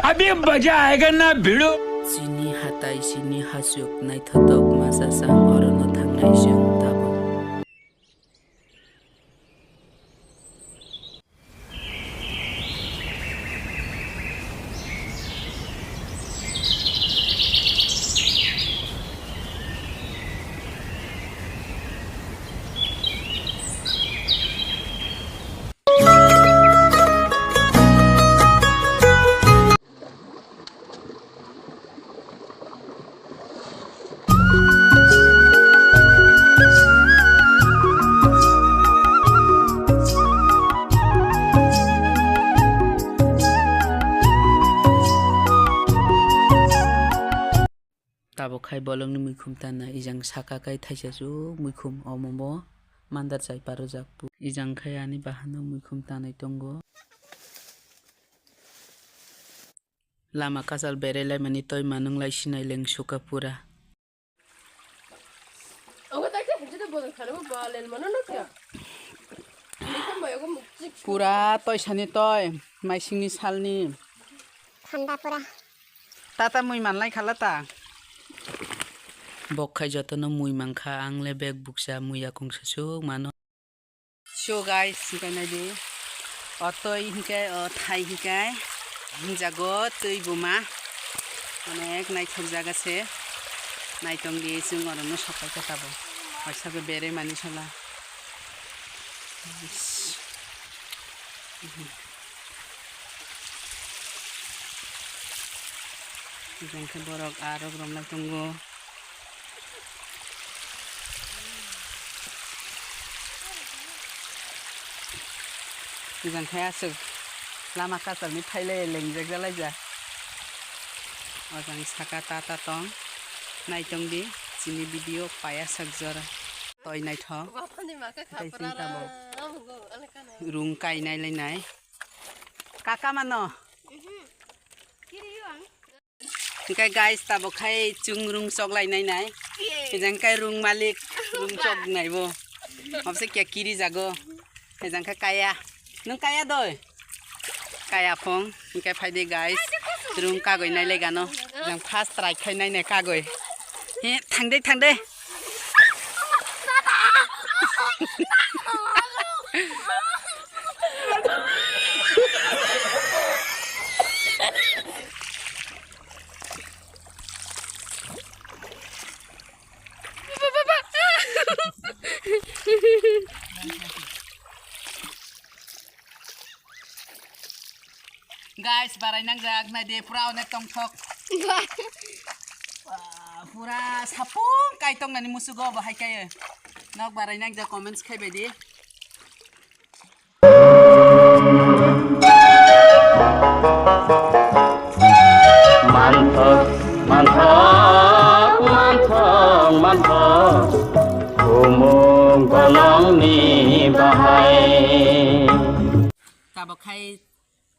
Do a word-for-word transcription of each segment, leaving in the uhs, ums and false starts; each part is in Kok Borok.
अभी मजा आएगा ना भिड़ो। Chini hatai, chini hachuk, naithotok masa sang orono thangnai chwng tabuk. Tabuk khai bolongni muikhum tanna, ijang saka kai thaisa chuk muikhum, omo bo mandar chai parojak pu. Ijang khai ani bahano muikhum tanai tongo. Lama kachal berai laimani toi manung lai sinai lengsuka pura. Pura toi sani toi, maisingni salni. Thanda pura. Tata mui manlai khala ta. Bok khai jotono mui mankha, ang le bek bukcha mui yakung sasuk mano. So guys, hinkhe naidi. O twi hinkhe, o thai hinkhe. Hinjago twi buma. Onek naithok jaga se. Naitong di chwng orono sopai kha tabo. Waisa be bere mani sola. Hingke borok arok romlai tongo. Hingke aswk lama katalni phailai lengjak jalaijak. O jang saka ta ta tong. Naitong di chini video paya sak jora. Toi naithok. Tei sing tamo. Rung kainai lainai. Kaka mano. Hingke guys, tabok khai chwng rung chok lainai nai. Hijang kai rung malik, rung chok nai bo. Mabse kya kiri jago. Hijang kha kaya. Nung kaya doi? Kaya phong. Hingke phai de guys. Rung kagoi nai le gano. Jang first try khai nai nai kagoi. He, thang de, thang de. Guys, barai nangjak, nai de, pura onek tongthok. Wah, pura sapung kai tong nani musugo, bahai kai. Nok barai nangjak, comments khai bai di. Manthok, manthok, manthok, manthok, bumung bolongni bahai. Tabok khai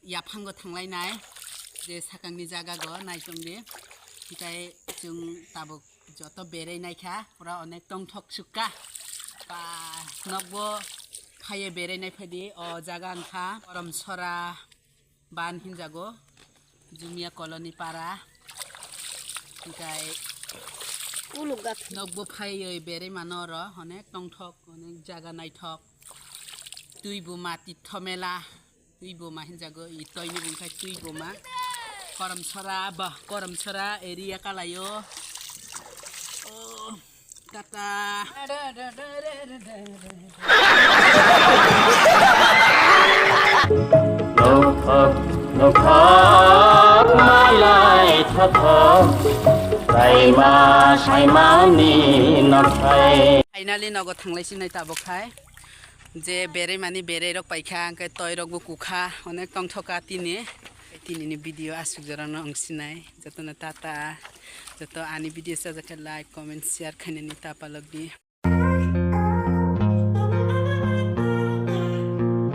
yaphango thanglai nai, je sakangni jaga go nai tong di. Hitai chwng tabok joto berai naikha, pura onek tongthok sukha. Ba, nokbo phaiye berai nai phaidi, o jaga wngkha Korom Sora ban hinjago, Jumia Colony para. Hitai uluk gat. Nokbo phaiye berai mano oro, onek tongthok, onek jaga naithok. Twi buma tithomela. Twi boma hinjago, i toini bung khai twi boma. Korom Sora, bah, Korom Sora area kalaio. Oh, tata. Nokhok, nokhok, malai thothok, saima, saimani nokhai. Finally, nogo thanglai sinai tabok khai. Je berai mani berai rok paikha, hingke toi rok bo kukha, onek tongthoka tini. Tini ni video aswk jora no wng sinai. Joto no tata, joto ani video chajakhe like, comment, share khainani ta palok di.